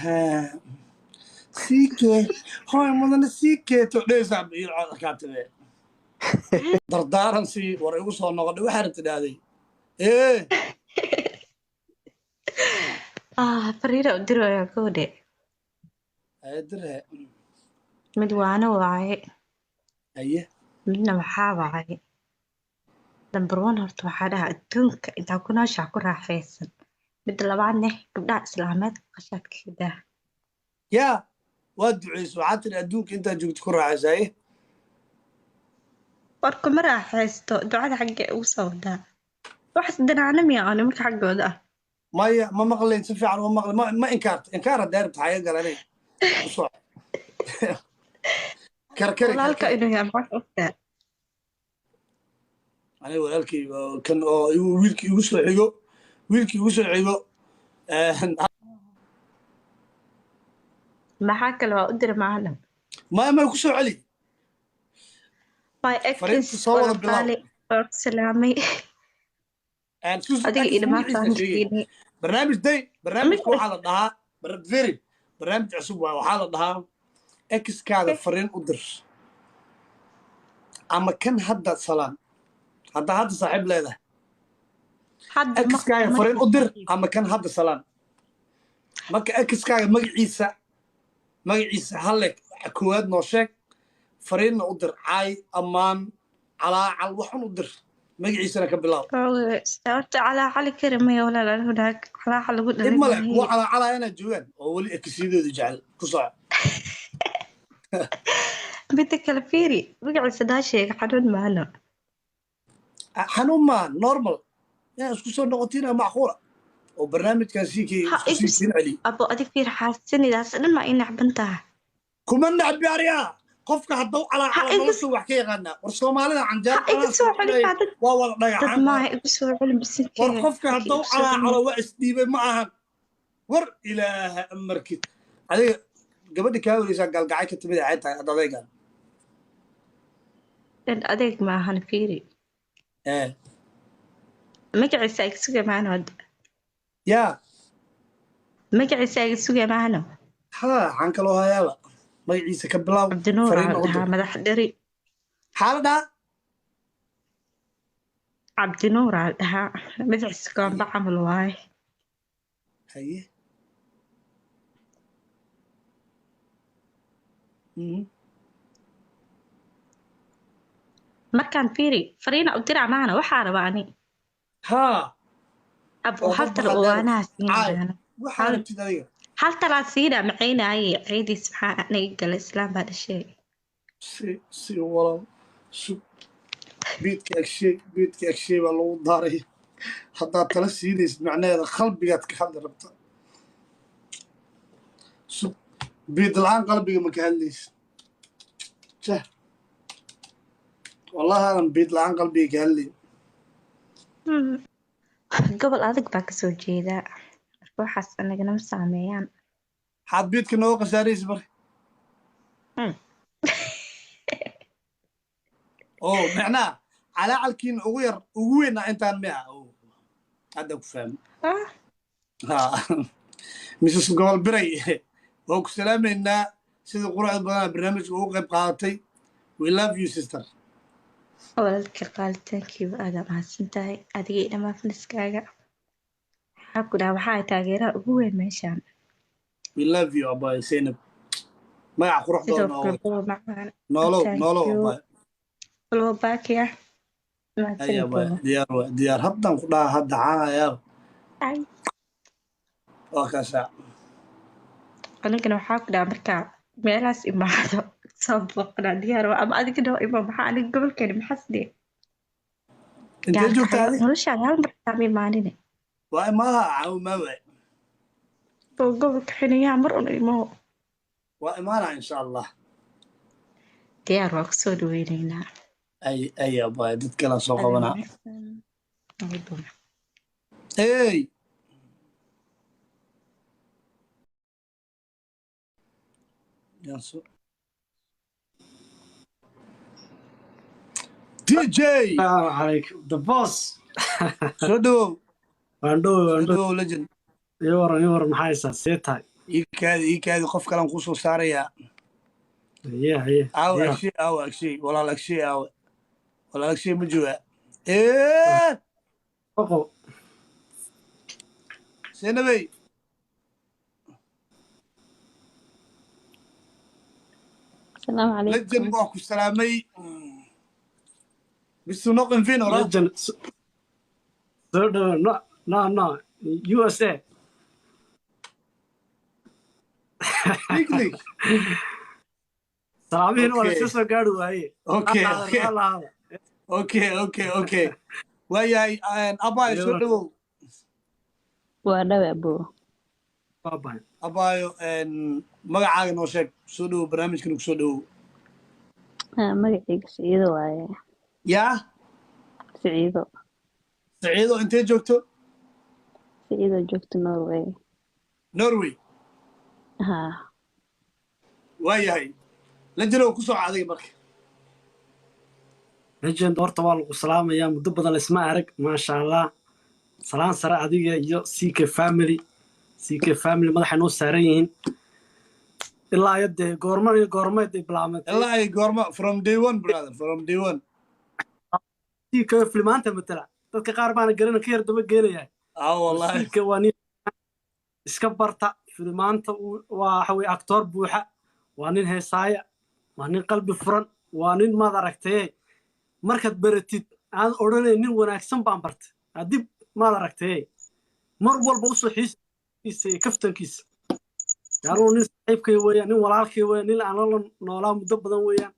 Ha, siike hooy mudane siikeeto dheysaa iyo codkaatime dardaaran sii war igu soo noqodhay waxaa rabta dhahday ee. Ah, fariira u diraya gabadhe. Dire. Mid waano waaye. Aye. Midna waxaa waaye number one. Horta waxaa dhahaa adduunka intaa ku nooshaa ku raaxaysan. Midda labaadne, gabdhaha islaameed qashaadka ka daa. Yaa waa duceyso, waxaa tiri adduunka intaa joogto ku raaxaysa. Aye. War kuma raaxaysto, ducada xaggee ugu soo wadaa? Waxaas danaana miya oo nimanka xaggooda ah? Maya, ma maqlayn si fiican, ma maqlayn. Ma inkaarto, inkaar haddaa rabta xaga galanay ku soo karkari. Walaalka karkari. Inuu yahay maxaa ogtaa? Aniga walaalkay kan oo wiilkii igu soo xigo, wiilkii igu soo xigo. Maxaa kale waa u dira maahana? Maya, maya, ku soo celi. My ex. Fariinta soo wada bilow. Walaal waa ku salaamay. Adiga ex iyo dhammaan magaciisa sheegay. Fahamkiini. Barnaamij day, barnaamijka waxaa la dhahaa very barnaamij cusub waay. Waxaa la dhahaa exkaada fariin u dir ama kan hadda salaan, haddaa hadda saaxiib leedahay. Hadda Exkaaga fariin u dir ama kan hadda salaan. Marka exkaaga magaciisa halle koowaad noo sheeg, fariinna u dir, caay, ammaan, calaacal, waxun u dir, magaciisana ka bilaab. Horta calaa cali kari maya walaal, anigu naag calaaca lagu Dhib dhalay male maahe. Kuwa calaacalaya inaad joogaan oo weli exyadooda jecel, ku soco. Midda kale fiiri, magaciisa daa sheega, xanuun maano? Xanuun maa, normal inaad isku soo noqotiin macquula oo barnaamijkan siikii Ha isku igu sii siin celiy. Abo adig fiir, xaasinidaas dhan ma ii nacban taha? Kuma nacbi ariyaa, qofka haddau Ha calaacala igu nolosha wax ka yaqaanaa. War Soomaalida canjeer Ha igu soo celin baa dad waa wada dad dhagaxaan. Maaha, igu soo celin War bisinkeeda. qofka haddau Igu soo celin. calaacalo waa isdhiibay, ma ahan. War ilaaha amarkid, adiga gabadha kaa wareysaa gaalgacay ka timid ay tahay ad adaygan. Dhan adeeg maahan, fiiri. Ee. Magaciisa iga suga maahano hadda. Yaa. Magaciisa iga suga maahano. Haa, waxaan kaloo hayaaba magaciisa ka bilaab. Cabdinuur aa Fariinna la u dir. dhahaa, madax dheri. Xaaladhaa. Cabdinuur aa la dhahaa, magaciisa goomba camal waaye. Haye. Markaan fiiri, fariina u diraa maahano, waxaa rabaa ani. Haa. Abo Oo hal dad talo waxaad oo leedahay waanaha caay siinayaan. Waxaa Hal rabtid adiga. Hal talaa siina macaynaaye, ciidiis maxaa aniga gala, islaam baa dhashay. Si si walaal, sug, beedka agshay, beedka agshay baa lagu daaray. Haddaad tala siinaysid macnaheeda qalbigaad ka hadli rabta. Sug, beed la-aan qalbiga ma ka hadlaysid. Jah, wallahi aadan beed la-aan qalbiga ka hadlayn. Gobol adag baa kasoo jeedaa, marka waxaas anaganama saameeyaan. Maxaad beedka nooga khasaaraysa marka? Oo macnaha calaacalkiina ugu yar ugu weynaa intaan miya? Oo hadda ku fahmo. Ah. Ha. Mrs Gobol Biray, waan ku salaamaynaa sida quruxda badanaa barnaamijka ugu qayb qaadatay. We love you, sister. Walaalka qaali, thank you, aad mahadsan tahay adiga iyo dhammaan faniskaaga. Waxaa ku dhaha waxaa taageeraha ugu weyn meeshaan. We love you, abay Zainab, magaca qurux Sidoo badan oo kale kuwa macaan. Noolow. Thank Noolow. you. Abay. Walba baakiya. Ay. Mahadsanid. Abay. Baba. Diyaar waay, diyaar. Haddaan ku dhaha hadda caanayaaba. Ay. Waa kaasaa. Anigana waxaa ku dhaha markaa meelahaas imaado soo booqnaa, diyaar waa, ama adiga noo imo. Maxaa aniga gobolkeeni maxaa sidee? Intee joogtaa adi? Noloshaada hal mar xitaa ma imaanine. Waa imaaha, caawimaa waay. Oo gobolka xiniyaha mar un imo. Waa imaanaa insha Allah. Diyaar waa, kusoo dhaweyneynaa. Ay ay, abay, dad kalaa soo qabanaa. Wanaagsan. Hey. DJ. السلام عليكم the boss. Soo dhawow. Waan dhow. Soo Waan dhow. dhawow, legend. Ii waran, ii waran, maxaa haysaa, see tahay? Iikaadi, iikaadi, qof kalan kuu soo saarayaa. Haye, haye. Aawe? Yeah. Agshay, aawe Agshay? Walaal Agshay aawe? Walaal Agshay ma joogaa? Ee. Qoqo. Seenabey. Asalaamu Legend. calaykum. Waa ku salaamay. Bist du noch in Wien, oder? Legend. Soo dhawo. No, no, no. USA. Wirklich? Salaamihiin waa Okay. lasoo soo gaari waaye. Okay. Lahaada. Okay. Waayahay, abaayo, soo dhawow. Waa dhawe, abo. Baabahay. Abaayo, magacaaga noo sheeg. Soo dhawow, barnaamijkana ku soo dhawow. Ah, magacayga Siciido waaye. Yaa? Siciido. Saciido, intee joogto? Siciido joogto Norway. Norway? Haa. Waayahay, Legendow, ku soo adiga marka. Legend, horta waa lagu salaamayaa. Muddo badan laisma arag, maasha Allah. Salaan sare adiga iyo CK family. CK family madaxay noo saaran yihiin ilaa iyo dee goorma iyo goormeed ay bilaabmatay. Ilaa ay goorma? From day one, brother, from day one. CK filimaanta matala, dadka qaar baana garana, ka yar daba geenaya. Ah, wallahi. CK waa nin iska barta filimaanta, waa waxa weye actor buuxa, waa nin heesaaya, waa nin qalbi furan, waa nin maad aragtay markaad baratid aan odhanay nin wanaagsan baan bartay dib maad aragtay mar walba usoo xiisiisa iyo kaftankiisa. Anuu nin saaxiibkay weeyaan, nin walaalkay weeyaan, nin aan la noolaa muddo badan weeyaan.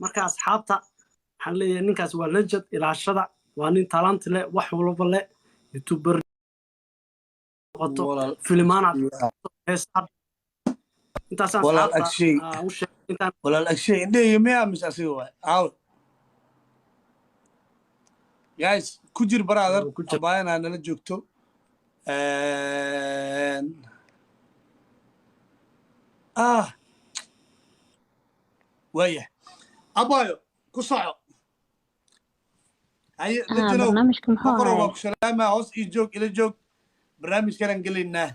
Marka asxaabta waxaan leeyahay, ninkaas waa legend, ilaashada, waa nin talent leh, wax walba leh, youtuber noqoto, Walaal filimaanaad, heesaa, intaasaan Walaal asxaabta Agshay. U sheegay intaan. Walaal Agshay, indhahayga miyaa mise asiga waay? Aawe guys? Ku jir, brother. Ku jir. Abaayana nala joogto. Ah, waaya, abaayo, ku soco, haye. Haa. Legendow. Barnaamijka muxuu Boqorow, waa ahay? ku salaamaa. Hoos ii joog, ila joog, barnaamijkanaan gelaynaa.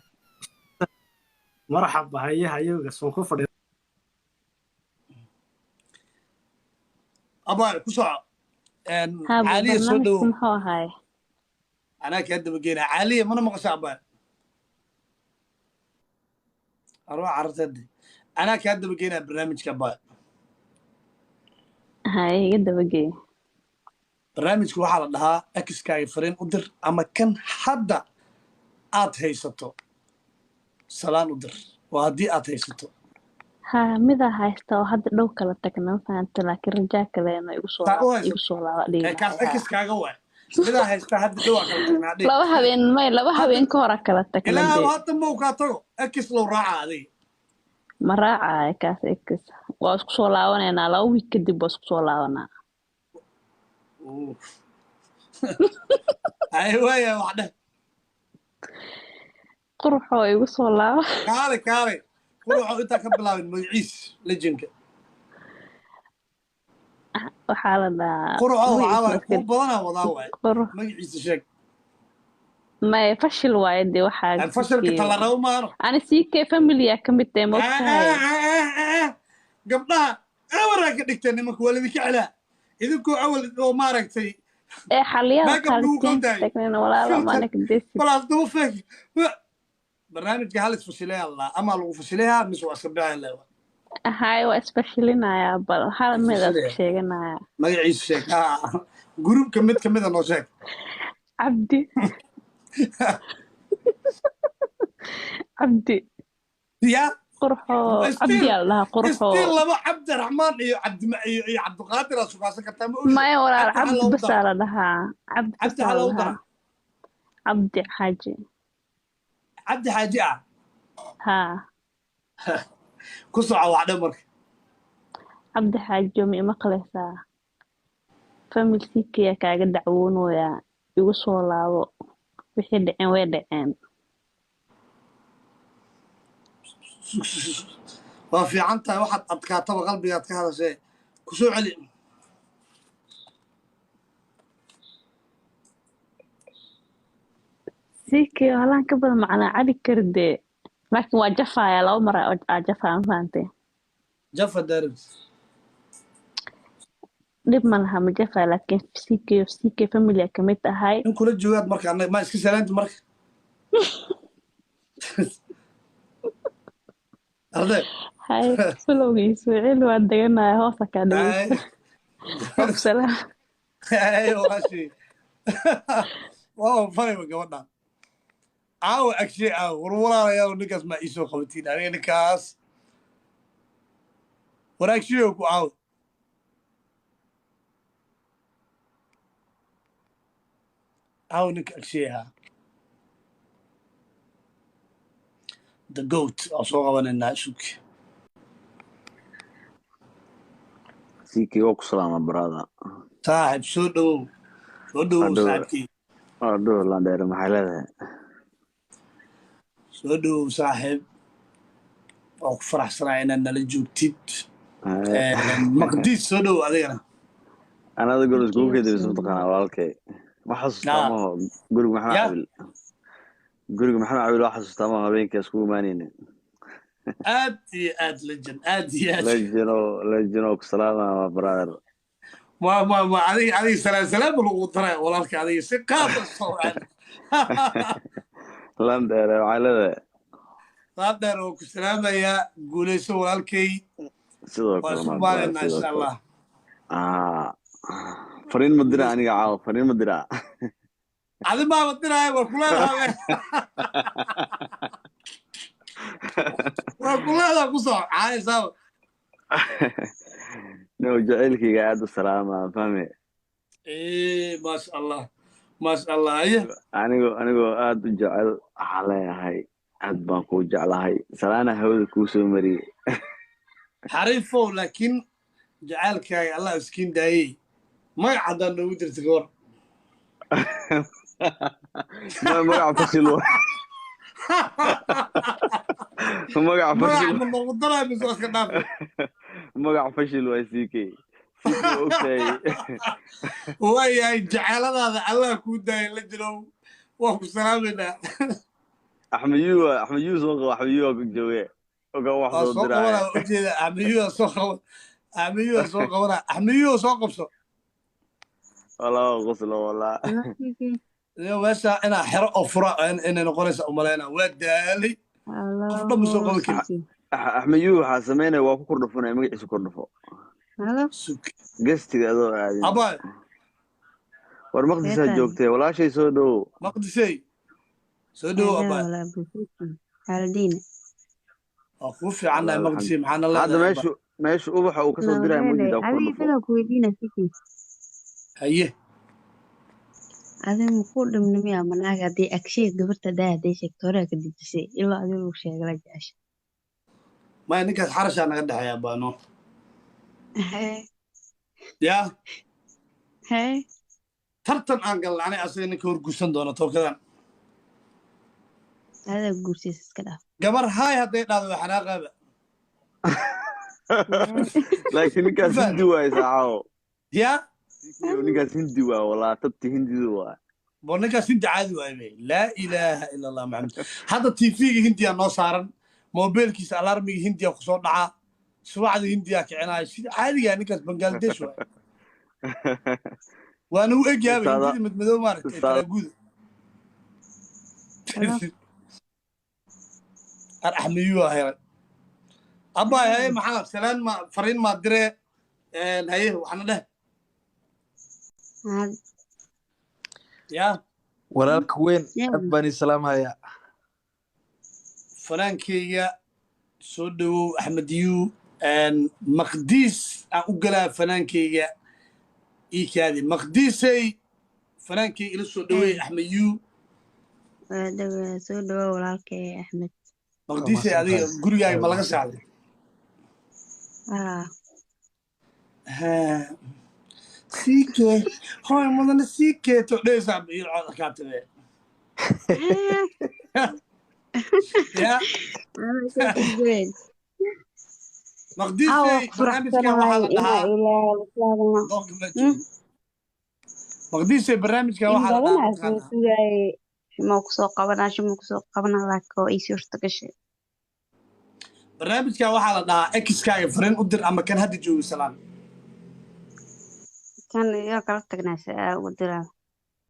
Marxaba, haye, haye, soon ku fadhiya. Abaayo, ku soco. Haa, Caaliya, soo barnaamijka dhowow. muxuu ahay? Anaa kaa dabageynaa. Caaliya, mana maqasha, abaayo? Arwaa cararteed. Anaa kaa dabageynaa barnaamijka, abaayo. Haye, iga dabagey. Barnaamijka waxaa la dhahaa exkaaga fariin u dir ama kan hadda aad haysato salaan u dir, waa haddii aad haysato. Haa, midaa haysta oo hadda dhow kala tagna, ma fahanta, laakiin rajaa kaleena igu soo Taa u laaba haysato. igu soo laaba dhihi Ee, kaas lahay, haa. exkaaga waay. Midaa haysta hadda dhow aa kala tagnaa dhihi. 2 habeen may, laba Hadda habeen ka hor aa kala tagna. Ilaa Dee. hadda ma uu kaa tago ex low raaca adiga. Ma raacaayo kaas ex. Waa isku soo laabanaynaa 2 week kadib, waa isku soo laabanaa. Ay, waaya, wax dheh. Quruxoo, igu soo laaba. Kaale, kaale, quruxo, intaa ka bilaabin magaciis legendka. Waxaa la dhahaa Quruxo waxaa magaciisa waaye iska kuwa badanaa wadaa waaye. Qurux. Magaciisa sheeg. May, fashil waaye dee waxaa. Fashalka talarabo maano. Ani CK family aa ka mid tahay, moogtahay. Gabdhaha awaraa ka dhigteen nimanka, waa lidinka celaa idinkoo awal oo maaragtay Ee, xaliyada makeup lagu qaaliteen qaldaayo. tagnayna, walaalo Filter. maalinka desid. Walaas daba feeg, barnaamijka hal isfashilayaa la ama lagu fashilayaa mise waa iska bixin lewa. Haye, waa isfashilinayaa, bal hal mid aa isku Isfashilaya. sheeganaya. Magaciisu sheeg. Gruupka mid kamida noo sheeg. Cabdi, Cabdi. Ya? Qurxoo. Still- Cabdi aa la dhahaa, Qurxoo. Still laba Cabdiraxmaan iyo Cabdi iyo iyo Cabdiqaadir aad sugaasan kartaa, ma ogid? Maya walaal. Cabdi Cabdi ha loogu basaa daro. la dhahaa, Cabdi Cabdi basaa ha la loogu dhahaa. daro. Cabdi Xaaji. Cabdi Xaaji ah. Haa. Ku soco, wax dhe marka. Cabdi Xaaji, ma imaqlaysaa? Family CK kaaga dacwoonayaa, igu soo laabo, wixii dhaceen way dhaceen. Waa fiican tahay, waxaad adkaataba qalbigaad ka hadashee, ku soo celi. CK halaan ka badan macnaa cali kardee. Laakiin waa jafaya laba mar aa jafaya, ma fahantay? Jafa daaribs. Dhib ma laha, ma jafaya, laakiin CK CK family aa kamid ahay. Nin kula joogaad marka annaga ma iska salaanti marka arday. Hay, filowgiisu cil waa deganaya, hoosa kaa dhegeysta. Qof salaam. Ay, walaashii waa farayba gabadha caawa agshay caawa. War walaalayaal, ninkaas maa iisoo qabatiin aniga ninkaas. War agshayo ku caawa caawa ninka agshay ahaa, the goat waa soo qabanaynaa isuki. CK, waa ku salaama, brother. Saaxib, soo dhowow, soo dhowow. Hadhow. Saaxibkii. Adhow, landheere, maxay leedahay? Soo dhowow saaxib, waa ku faraxsanaa inaad nala joogtid. Maqdiis, soo dhowow adigana. Anada gor iskugu kedibisa mataqaanaa, walaalkay, ma xasuustaa? Maho guriga Maxamed Cabil, guriga Maxamed Cabil, waa xasuustaa maho habeenkii iskugu imaanayna? Aad iyo aad, legend, aad iyo aad. Lejino, lejino, ku salaama, brother. Ma adiga salaam salaam lagu daray walaalka, adiga si qaad soo Landheere, maxay leedahay? Laabdheer oo ku salaamayaa, guuleyso walaalkay. Sidoo waa kale isku my brother. maalaynaa Sidoo insha kale. Allah. Ah, fariin ma diraa aniga caawa? Fariin ma diraa? Adi maaba diraayo, waa kuleedahay, waa kuleedaha kusoo caaysaaba. No, jacaylkayga aad u salaama, fahme. Maasha Allah, maasha Allah, aye. Anigoo aad u jecel waxaan leeyahay aad baan kuu jeclahay, salaana hawada kuu soo mariyey. Xariifow, laakiin jacaylkaaga Allah iskiin daayey, magac haddaan noogu dirta gawar. Magac fashil wa magac magac fashil. Ma noogu daray mise waa iska dhaafay? Magac fashil waa CK, CK ogtahay. Waayahay, jaceeladaada Allah kuu daayay, la jirow, waa ku salaamaynaa. Axmed yu, Axmed yu soo qabo, Axmed yu waa ku jooge oga wax waa soo soo diraya. qabanaa, waa ujeeda Axmediyuda soo qaba, Axmediyuda soo qabana, Axmediyuda soo qabso. Walaa qoslo walaa. Iyo meesha inaa xero oo fura inay noqonaysa umalaynaa, waa daalay, qof dhan ma soo qaban karin. Axmed yu waxaa sameynaya waa ku kordhafunaya, magaciisa kordhafo. Sug. Gestiga adoo aadin. Abaa. War Maqdisaa joogtay, walaashay, soo dhowow. Maqdisey, soo dhowow abaa. Waa kuu fiicannahay Maqdisey, maxaana hadda leedahay abaa? Meeshu ubaxa uu kasoo diraya mujida ku kordhafo. Haye. Adiga makuu dhimna miyaa manaaga haddii agshay gabarta daa hadday sheegto horaa ka dejisay ilaa adiga lagu sheegala jecesha? Maya, ninkaas xarashaa naga dhexeeya abaano. Hee. Yaa. Hee. Tartan aan galna anay asaga, ninka hor guursan doona tookadan. Adaa guursiis, iska dhaaf. Gabar haay hadday dhahdo waa xanaaqaaba. Laakiin ninkaas hindi waay saaxawo. Yaa. Ninkaas hindi waa walaa, tabti hindidu waa. Bor ninkaas hindi caadi waay be, laa ilaaha ila Allah Maxamed. Hadda TV-ga hindiyaa noo saaran, mobilkiisa alarmiga hindiya kusoo dhacaa, subaxda hindiyaa kicinaayo sida caadigaa. Ninkaas Bangladesh waay, waana u egyaaba hindida madmadow maaragtay talaaguuda ar Axmediyuu helay abbaay. Haye, maxaa salaan ma fariin maa diree? Haye, waxna dheh. Yaa. Walaalka weyn, aad baan ii salaamhayaa. Fanaankeyga, soo dhowow Axmediyuu. Maqdiis aan u galaa fanaankeyga, ii kaadi Maqdiisay, fanaankeyga ila soo dhoweey Axmediyuu. Soo dhawaa walaalkay Axmed. Maqdiisay, adiga gurigaaga ma laga saacday? Haa. Siike hoy mudane siikeeto dheysaa iyo codkaatabe ya. Awa Maqdiisay, ku barnaamijkan waxaa faraxsanahay la inaa dhahaa ilaa doonka ma joogo. Maqdiisay, barnaamijkan in waxaa la badan dhahaa aa soo mataqaanaa sugaayay shimo kusoo qabanaa, shimo kusoo qabanaa, laakiin oo ii suurta gashay. Barnaamijkan waxaa la dhahaa exkaaga fariin u dir ama kan hadda joogi salaan. Kan iyo kala tagnaa si aa ugu diraa.